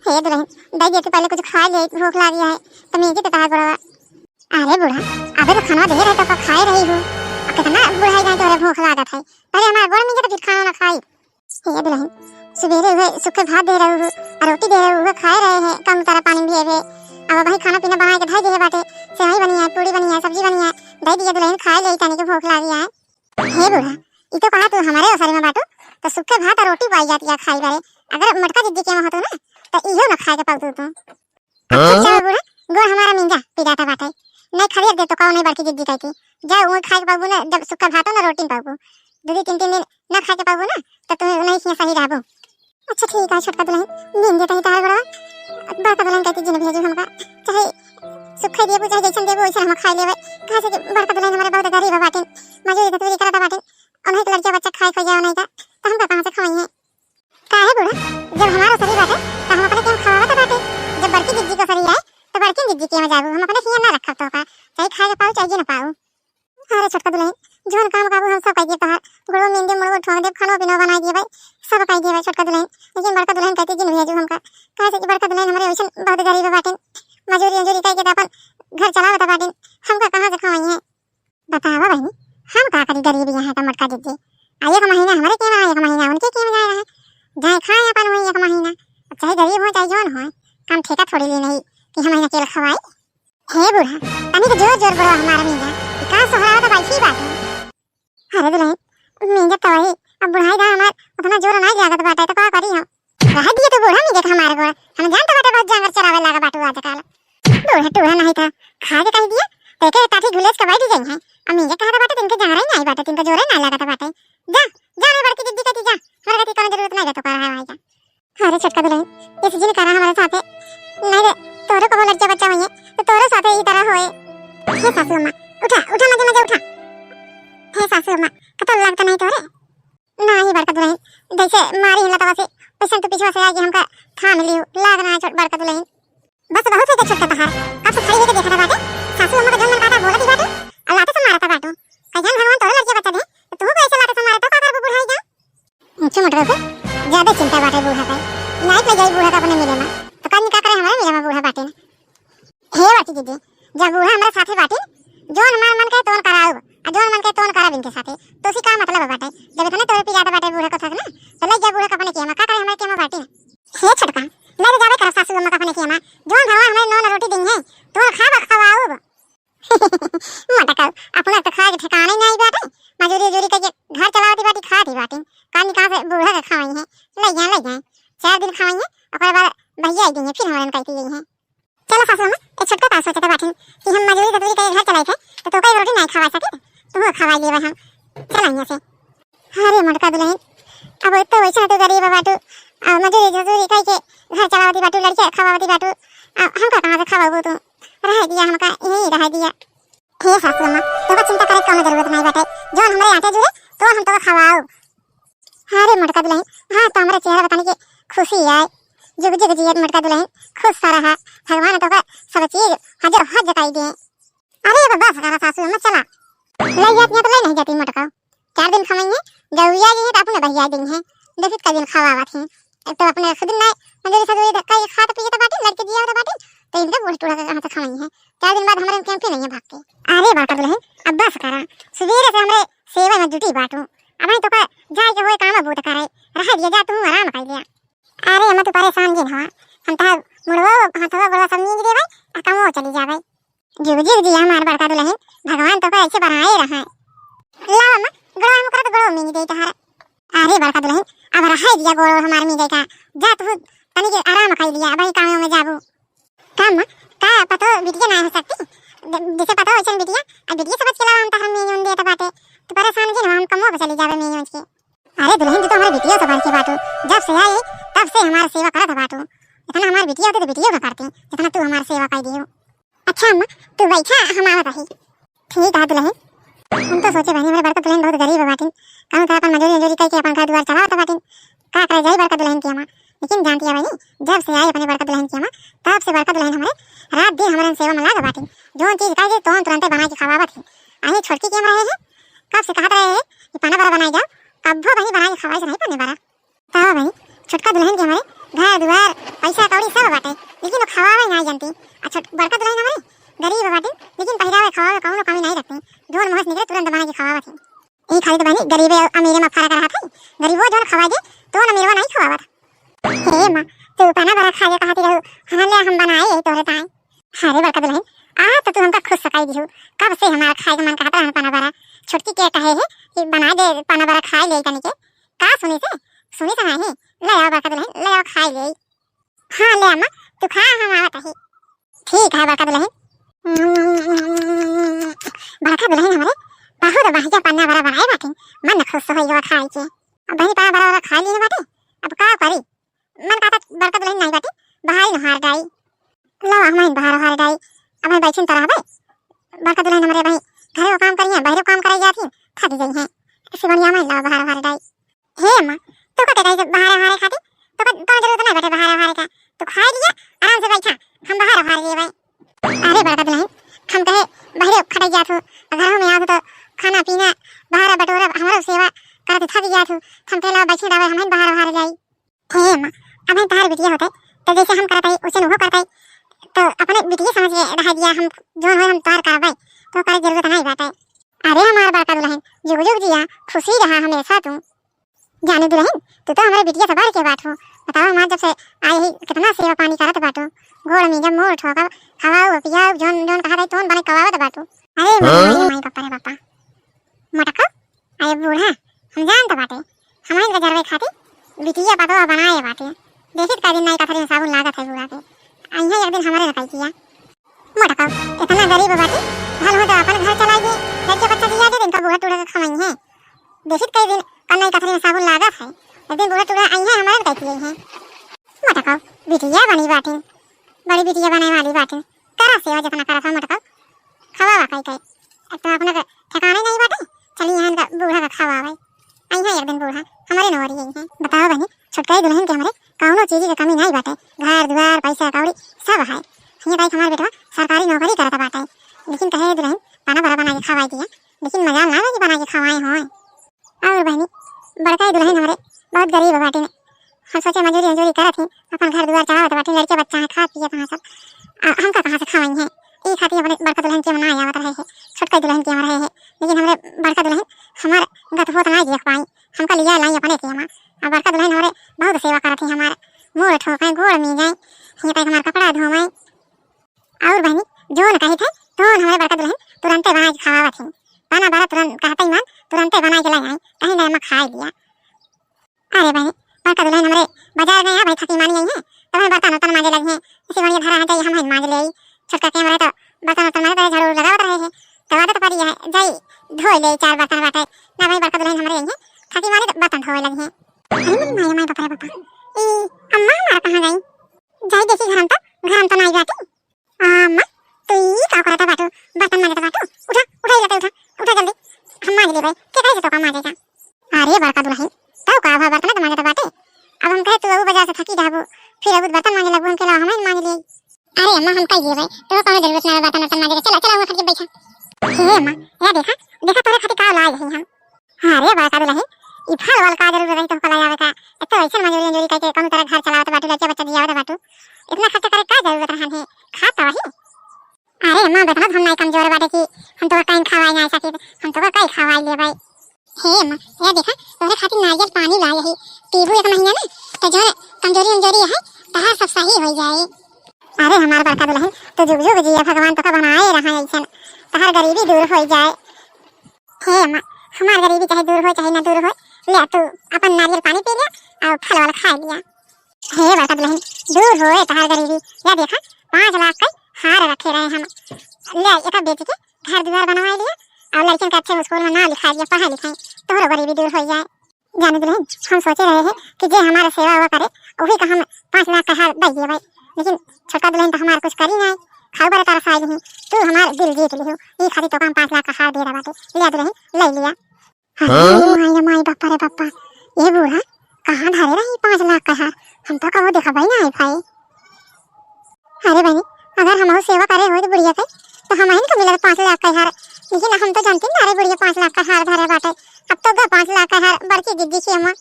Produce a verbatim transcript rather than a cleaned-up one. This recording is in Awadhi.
हे दुलहिन, दइ दिया तू पहिले कुछ खाइ ले, भूख लागि है, त मींजे त तहार गोड़वा। अरे बूढ़ा, अबे त खाना देहे रहे त का खाए रही हो, अब केतना बुढ़ाइ जाए तोहरे भूख लागत है, पहिले हमार गोड़ मींजे त फिर खाना ना खाई। हे दुलहिन, सुबेरे उहे सुखे भात देहे रहे हो, आ रोटी देहे रहे हो, उहे खाए रहे हैं, कम तारा पानी भी है। अब अबहीं खाना पीना बनाइ के धइ देहे बाटे, सेवई बनी है, पूड़ी बनी है, सब्जी बनी है, दइ दिया दुलहिन खाए ले, तनी के भूख लागि है। हे बूढ़ा, ई तो कहा तू हमरे ओसरी में बाटू, त सुखे भात आ रोटी पाई जाती है खाई बारे। अगर मोटका जिज्जी के में होतू ना, त इहो ना खाए के पाउतू तू। अब चुपचाप बूढ़ा, गोड़ हमारा मींजा, पिराता बाटे। नहीं खदेर दे तो कहो नहीं बड़की जिज्जी कहती। जा, वो खाए के पाउबू ना, जब सुखा भातो ना रोटी पाउबू। दो दिन, तीन, तीन दिन ना खाए के पाउबू ना, त तू नहीं हियाँ सही रहबू। अच्छा ठीक है छोटका दुलहिन, मींज देता ही तहार गोड़वा। बड़का दुलहिन कहती जिन भेजू हमका, चाहे सुखे देबू, चाहे जैसन देबू, वैसन हम खाई लेबे। काहे से कि बड़का दुलहिन हमारे बहुत गरीब बाटिन, मजूरी धतूरी करत बाटिन, उन्हीं के लड़किया बच्चा खाए खोजे नहीं का, त हमका कहाँ से खवाई है? काहे बूढ़ा, जब हमार ओसरी बाटे, त हम अपने के में खवावत बाटे। जब बड़की जिज्जी के ओसरी आए, त बड़की जिज्जी के में जाबू, हम अपने हियाँ ना रखब तोहका, चाहे खाए के पाऊ, चाहे जे ना पाऊ। अरे छोटका दुलहिन, जौन काम कहबू हम सब कइ देब तोहार। गोड़वा मींज देब, मुड़वा ठोंक देब, खानो पीनो बनाइ देबै, सब कइ देबै छोटका दुलहिन। लेकिन बड़का दुलहिन कहती जिन भेजू हमका, काहे से कि बड़का दुलहिन हमरे वैसन बहुत गरीब बाटिन, मजूरी उजूरी कइ के त अपन घर चलावत बाटिन, हमका कहाँ से खवाई है? बतावा बहिनी, हम का करी गरीब यहाँ का मोटका जिज्जी। आ एक महीना हमरे के में, एक महीना उनके के में जाए रहे, जाए खाए अपन वही एक महीना। अब चाहे गरीब हो चाहे जौन हो, काम ठेका थोड़ी ली नहीं कि हम यहाँ केल खवाई। हे बूढ़ा, तनी के जोर जोर बोलो हमारा मींजा, कि का सोहरावा तो बैठी बात है। अरे दुलहिन, मींजा तो वही, अब बुढ़ाई दा हमार उतना जोर नहीं लागत बाटे, तो का करी हम? रह दिए तो बूढ़ा मींजे के हमारे गोड़, हम जानते बाटे बहुत जांगर चरावे लागा बाटू आजकल। बूढ़ा टूढ़ा नहीं था, खा के कह दिया, तो एक टाठी घुलेस के बैठ गई है। अब मींजे कहा बाटे, तिनके जांगर ही नहीं बाटे, तिनके जोरे नहीं लागत बाटे। जा, जा रे बड़की जिज्जी कहती जा, हमारे कहती कोनो जरूरत नहीं बा तो कर है भाई जा। अरे छोटका दुलहिन, ऐसे जिन करा हमारे साथे, नहीं रे, तोरो कबो लड़का बच्चा होइए, तो तोरो साथे ई तरह होए। हे सासू अम्मा, उठा, उठा मजे मजे उठा। हे सासू अम्मा, कतल लगता नहीं तोरे? नाही बड़का दुलहिन, जैसे मारी हिला तवा से, वैसन तू पीछवा से आके हमका थाम लियो, लाग ना है छोट बड़का दुलहिन। बस बहुत है छोटका तहार, कब से खड़ी होके देखत बाटे, सासू अम्मा के जौन मन कहता बोलत ही बाटे, और लाते से मारत बाटू। कहियान भगवान तोरे लड़के बच्चा दे, तो तू कैसे लाते से मारे तो का करबू बुढ़ाई जा? अच्छा मोटका के ज्यादा चिंता बाटे बूढ़ा का, नाइट ले जाई बूढ़ा का अपने मिले में, तो कल का करे हमारे मिले में बूढ़ा बाटे। हे बड़की दीदी, जब बूढ़ा हमारे साथे बाटे, जौन हमार मन कहे तौन कराउब, आ जौन मन कहे तौन करब इनके साथे, तो उसी का मतलब बाटे? जब इतने तोरे पिरात बाटे बूढ़ा कथा के ना, तो ले जा बूढ़ा का अपने केमा, का करे हमारे केमा बाटे? हे छोटका, ले तो जाबे करब सासू अम्मा का अपने केमा, जौन भगवान हमारे नौन रोटी दी है, तौन खाब खवाउब। मोटका, अपना तो खाए के ठिकाना ही नहीं बाटे, मजूरी उजूरी करके घर चलावती बाटी, खाती बाटी, कानी कहाँ से बूढ़ा के खवाई है, ले जाए, ले जाए, चार दिन खवाई है, ओकरे बाद भैया आई गई है, फिर हमारे कहती गई है। चलो सासू अम्मा, ए छोटका का सोचत बाटिन कि हम मजूरी तजूरी करके घर चलाइत है, तो तोका एक रोटी नहीं खवा सके, तुहू खवा लेबे हम। चलो यहाँ से। अरे मोटका दुलहिन, अब तो वैसे तू गरीब बाटू, आ मजूरी तजूरी करके घर चलावती बाटू, लड़के खवावती बाटू, आ हमका कहाँ से खवाबू तू? रह दिया हमका, यही रह दिया। हे सासू अम्मा, तोका चिंता करे कौनो जरूरत नहीं बाटे, जौन हमरे आटे जुड़े, तो हम तोका खवाउब। हाँ रे मोटका दुलहिन, हाँ तो हमरे चेहरा बताने के खुशी आए। जुग जुग जियत मोटका दुलहिन, खुश सा रहा। भगवान तोका सब चीज हजर हज जताई दे। अरे अब बस करा सासू, मत चला। ले जाती तो ले नहीं जाती मोटका। चार दिन खवाइए, गौरिया जी है तो अपने भैया दिन है। देखित का दिन खवावत है। एक तो अपने खुद ना मंजूरी सजूरी कई खात पिए तो बाटी, लड़के जिया तो बाटी, तो इनके बूढ़ टूढ़ा के कहाँ से खवाई है? चार दिन बाद हमारे कैंपी नहीं है भाग के। अरे बड़का दुलहिन, अब बस करा। सुबेरे से हमरे सेवा में जुटी बाटू। अब तो का जाए के होए काम बूत करे। रह दिया जा, तू आराम कर लिया। अरे अम्मा, तू परेशान जिन हुआ, हम तहार मुड़वा, हथवा, गोड़वा सब मीज देबै, आ कमो चली जाबै। जुग जुग जिया हमार बड़का दुलहिन, भगवान तोका ऐसे बनाए रहे। लाओ अम्मा, गोड़वा में करत गोड़वा मीज दे तहार। अरे बड़का दुलहिन, अब रहे दिया गोड़वा हमार मीजे का, जा तू तनी के आराम कर लिया, अब ही कामों में जाबू। का अम्मा, का पतो बिटिया ना हो सकती? ज-, जैसे पतो वैसे बिटिया, अब बिटिया समझ के लावा हम तहर मीज उन देत बाटे, तू परेशान जिन हुआ, हम कमो पे चली जाबै मीज उन के। अरे दुलहिन, तू तो हमारे बिटिया से बढ़ के बाटू। जब से आई, तब से हमार सेवा करत बाटू। इतना हमार बिटिया होती तो बिटिया का करती, जितना तू हमार सेवा कर दियो। अच्छा अम्मा, तू बैठा, हम आवत रही। ठीक है दुलहिन। हम तो सोचे बहिनी, हमारे बड़का दुलहिन बहुत गरीब बाटिन, कहूँ तो अपन मजूरी उजूरी करके अपन घर दुआर चलावत बाटिन, का करे जाई बड़का दुलहिन के अम्मा। लेकिन जानती है बहिनी, जब से आई अपने बड़का दुलहिन के अम्मा, तब से बड़का दुलहिन हमारे रात दिन हमारे सेवा में लाग बाटिन। जौन चीज कह दे, तौन तुरंते बना के खवावत है। अही छोटकी के अम्मा रहे हैं, कब से कहत रहे हैं कि पाना बड़ा बनाई जाओ, कब्बो बही बना के खवाई से नहीं पाने बड़ा। का हो भाई, छोटका दुलहिन के हमारे घर दुआर, पैसा कौड़ी सब बाटे, लेकिन वो खवावे नाहीं जानती। अच्छा, बड़का दुलहिन हमरे गरीब बाटी, लेकिन पहिरावे खवावे कौनो कमी नाहीं रखती। जौन मुँह से निकरे तुरंत बना के खवावत ही। ई खाली तो बहिनी गरीबे अमीरे में फर्क रहत है। गरीबो जौन खवाए दे, तौन अमीरवा नाहीं खवावत। हे माँ, तू पाना बरा खाए कहती रहू, हाँ ले हम बनाए यही तोहरे ताई। अरे बड़का दुलहिन, आ तो तू हमका खुश सकाई दिहू। कब से हमारा खाए के मन कहत रहन पाना बरा। छोटकी के कहे है कि बना दे पाना बरा खाए ले तनी के। का सुनी से? सुनी से नाहीं। ले आओ बड़का दुलहिन, ले आओ खाए ले। हाँ ले अम्मा, तू खा, हम आवत ही। ठीक है बड़का दुलहिन। बड़का दुलहिन हमरे बहुत बढ़िया पाना बरा बनाए बाटी, मन खुश हो गया खाए के। अब बहिनी पाना बरा खाए ली बाटी, अब का करी? मन कहत बड़का दुलहिन नाहीं बाटी, बहारी न हार डाई। लो, हमहिन बहार हार डाई। अब हम बैठिन त रहबे। बड़का दुलहिन हमरे भाई घरे वो काम करिए, बाहरे काम करे जाती, थक गई हैं। इससे बढ़िया हमहिन लो बहार हार डाई। हे अम्मा, तो का कहे बहार हारे खाती? तो का, तो जरूरत नाहीं बाटे बहार हारे का। तू खाए लिया, आराम से बैठा, हम बहार हार लेबे। अरे बड़का दुलहिन, हम कहे बाहरे खटाई जात हो, घर में आओ तो खाना पीना, बहार बटोरा, हमारा सेवा करत थक जात हो। हम कहे लो बैठे रहबे, हमहिन बहार हार जाई। हे अम्मा, अब हम तहार बिटिया होते, तो जैसे हम करत हई, उसे नुहो करत हई, तो अपने बिटिया समझ के रह दिया, हम जौन होई हम तोहार करबै, तो करे जरूरत नाहीं बाटे। अरे हमार बड़का दुलहिन, जुग जुग जिया, खुशी रहा हमेशा तू। जाने दुलहिन, तू तो हमारे बिटिया से बढ़ के बाटू। बताओ हमार जब से आई ही, कितना सेवा पानी करत बाटू। गोड़ में जब मुँह ठोकब, खवाऊ, पियाऊ, जौन, जौन कहत हई, तौन बने कवावत बाटू। अरे माई, हाँ? माई, माई, बापा रे बापा। मोटका, अरे बूढ़ा, हम जानत बाटे, हमहिन के जरवे खातिर बिटिया पतोह बनाए बाटे। देखित का दिन नाई कथरी में साबुन लागत है बूढ़ा के। अइहे एक दिन हमरे न कई किया। मोटका, इतना गरीब बाटे, भल हो तो अपन घर चलाई दे, लड़के बच्चा दिया दे, इनका बूढ़ा टूढ़ा के खवाई है। देखित कई दिन का नाई कथरी में साबुन लागत है, एक दिन बूढ़ा टूढ़ा अइहे हमरे न कई किए हैं। मोटका, बिटिया बनी बाटे, बड़ी बिटिया बने वाली बाटे, करा सेवा जितना करत हो मोटका, खवावा कई कई। अब तो अपने के ठिकाने नाहीं बाटे, चली यहाँ इनका बूढ़ा का खवावे। अइहे एक दिन बूढ़ा, हमरे नौरी अइहे। बताओ बहिनी, छोटकाई दुलहिन के हमरे कौनो चीज के कमी नाहीं बाटे, घर दुआर, पैसा कौड़ी सब है। हियाँ तक हमार बेटवा सरकारी नौकरी करत बाटे, लेकिन कहे दुलहिन पाना बरा बना के खवाई दिया, लेकिन मजाल ना आवे कि बना के खवाए होए। और बहिनी, बड़काई दुलहिन हमरे बहुत गरीब बाटे, हम सोचे मजूरी उजूरी करत ही, अपन घर दुआर चलावत बाटे, लड़के बच्चा है, खात पियत हैं सब। आ, हमका कहाँ से खवाई है? ई खातिर अपने बड़का दुलहिन के मना आवत रहे है, छोटका दुलहिन के रहे है, लेकिन हमरे बड़का दुलहिन हमार गत होत ना देख पाई, हमका लिया लाई अपने के। आ बड़का दुलहिन हमरे बहुत सेवा करत ही, हमार मुँह ठोके, गोड़ में जाए, हियाँ तक हमार कपड़ा धोवे। और बहिनी, जौन कहित है, तौन हमरे बड़का दुलहिन तुरंते बनाए के खवावत ही। पाना बरा तुरंत कहते ही मन, तुरंते बनाए के लाई आई, कहीं ना अम्मा खाए लिया। अरे बहिनी, बड़का दुलहिन हमरे बाजार गए हैं भाई, थकी मानी आई हैं, तब हम बर्तन उर्तन मांजे लगी हैं। इसी बढ़िया धरा है, जाइए हमहिन मांज ले। छोटका के हमरे तो बर्तन उर्तन मांजे तो झाड़ू लगावत रहे हैं, तो आदत पड़ी है, जाई धोई ले चार बर्तन बाटे। ना भाई, बड़का दुलहिन हमरे आई हैं, थकी मानी तो बर्तन धोए लगी हैं। अरे मेरी माई, माई, बाप रे बापा, ई अम्मा हमारा कहाँ गई? जाई देखी घर में तो, घर में तो नाई बाटी। अम्मा, तू ई का करत बाटू? बर्तन मांजत बाटू? उठा, उठा, ई लटे उठा, उठा जल्दी। हम मांज लेबै, के कहे से तोका मांजे का? अरे बड़का दुलहिन, तब का भा बर्तन त मांजत बाटे। अब हम कहे तू अबू बाजार से थकी रहबू, फिर अबू बर्तन मांजे लगबू, हमके लाओ, हम ही मांज लेई। अरे अम्मा, हम कई लेबै, तो कौनो जरूरत ना बा बर्तन उर्तन मांजे के। चला, चला, वहाँ खातिर बैठा। हे अम्मा, या देखा, देखा तोरे खातिर का लाए हई हम। अरे बड़का दुलहिन, ई फल वल का जरूरत रही तोहका ले आवे का? एक तो ऐसन मजूरी उजूरी करके कौनो तरह घर चलावत बाटू, लड़के बच्चा जियावत बाटू, इतना खर्चा करे का जरूरत रहन है? खा तो वही। अरे माँ, बेतना हम नाई कमजोर बाटे कि हम तोहका कहीं खवाई ना सकी, हम तोहका कहीं खवाई लेबै। हे माँ, ये देखा, तोहरे खातिर नारियल पानी लाई ही, पीबू एक महीना ना, तो जो कमजोरी उमजोरी है, तहार सब सही हो जाए। अरे हमार बड़का दुलहिन, तो जुग जुग जिया, भगवान तोहका बनाए रहा ऐसन, तहार गरीबी दूर हो जाए। हे अम्मा, हमार गरीबी चाहे दूर हो चाहे ना दूर हो, ले तू अपन नारियल पानी पी लिया और फल वाला खा लिया। हे बड़का दुलहिन, दूर होए तहार गरीबी। या देखा, पाँच लाख का हार रखे रहे हम, ले एक बेच के घर दुआर बनवा लिया और लड़कियन के अच्छे स्कूल में नाम लिखा दिया, पढ़ाई लिखाई, तोहरो गरीबी दूर हो जाए। जाने दुलहिन, हम सोचे रहे हैं कि जे हमारा सेवा वो करे, वही का हम पाँच लाख का हार दे दिए भाई, लेकिन छोटका दुलहिन तो हमार कुछ करी नहीं, खाऊ बरे तरस आई नहीं, तू हमार दिल जीत लिहू, ई खातिर तो हम पाँच लाख का हार दे रहा बाटे, ले दुलहिन, ले लिया। अरे हाँ? माई रे माई, बापा रे बापा, ये बूढ़ा कहाँ धरे रही पाँच लाख का हार? हम तो कबो देखबे ना आई भाई। अरे बहनी, अगर हमहू सेवा करे होइत बुढ़िया के, तो हमहिन के मिलत पाँच लाख का हार। लेकिन हम तो जानती ना रहे बुढ़िया पाँच लाख का हार धरे बाटे। अब तो गा पाँच लाख का हार बड़की दीदी के हम